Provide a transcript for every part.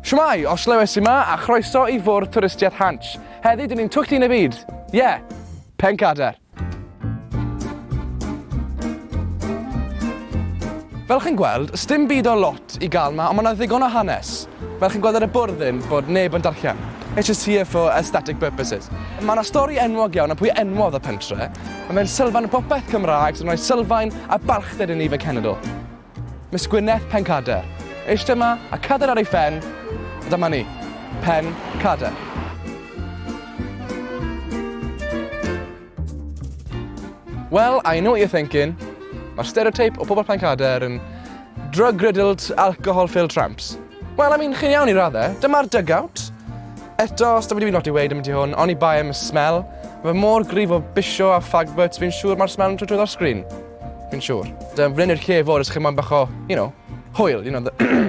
Shwmae, Osh Lewis sy 'ma, a chroeso i Fwrdd Twristiaeth Hansh. Heddi, dyn ni'n twll un y byd. Ie, yeah, Pencader. Fel chi'n gweld, sdim byd o lot i gael 'ma, ond mae 'na ddigon o hanes. Fel chi'n gweld ar y bwrdd hyn, bod neb yn darllen. It's just here for aesthetic purposes. Mae 'na stori enwog iawn am pwy enwodd y pentre. Mae fe'n sylfaen o bopeth Cymraeg sy'n rhoi sylfaen a balchder i ni fel cenedl. Miss Gwyneth Pencader. Eistedd 'ma, a cadair ar ei phen, a dyma ni. Pen Cader. Well, I know what you're thinking. Mae'r stereotype o pobl Pencader yn drug-riddled, alcohol-filled tramps. Well, I mean, chi'n iawn i raddau. Dyma'r dugout. Eto, os da fi wedi lot i weud am hwn, oni bai am y smell. Mae fe mor gryf o bisio a fag butts, fi'n siŵr mae'r smell yn trwy trwyddo'r sgrin. Fi'n siŵr. Dyma fan hyn yw'r lle fod os chi'n moyn bach o, you know, hwyl, you know, the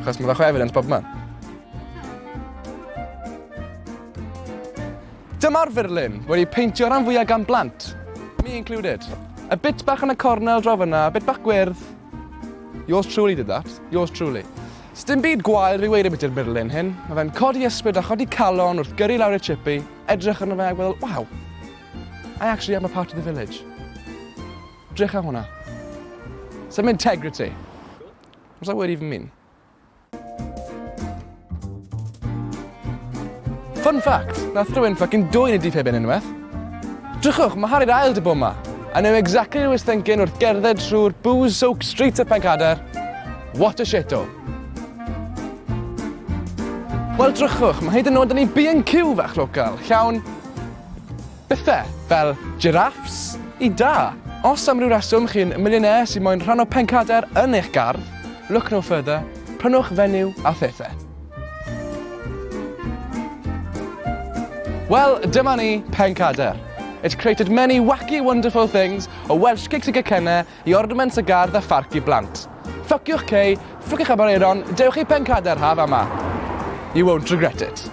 Achos mae bach o evidence bob man. Dyma'r furlun, wedi peintio rhan fwyaf gan blant. Me included. Y bit bach yn y cornel draw fyna, bit bach gwyrdd. Yours truly did that. Yours truly. Sdim byd gwael fi weud ambiti'r murlun hyn. Mae fe'n codi ysbryd a chodi calon wrth gyrru lawr y chippy, edrych arno fe a gweddol, waw, I actually am a part of the village. Drych ar hwnna. Some integrity. What's that word even mean? Fun fact, nath rhywun fucking dwyn y difebyn unwaith. Drychwch, mae Harri'r Ail 'di bod 'ma. I know exactly who was thinking wrth gerdded trwy'r booze-soaked streets of Pencader. What a shit-o. Wel, drychwch, mae hyd yn oed yn ei B&Q fach local, llawn bethau fel giraffes i da. Os am ryw reswm chi'n millionaire sy'n moyn rhan o Pencader yn eich gardd, look no further, prynwch fenyw a phethau. Wel, dyma ni, Pencader. It's created many wacky wonderful things, o Welsh cakes i gacennau, i ornaments y gardd a pharc i blant. Ffyciwch cei, ffyciwch Aberaeron, dewch i Pencader haf yma. You won't regret it.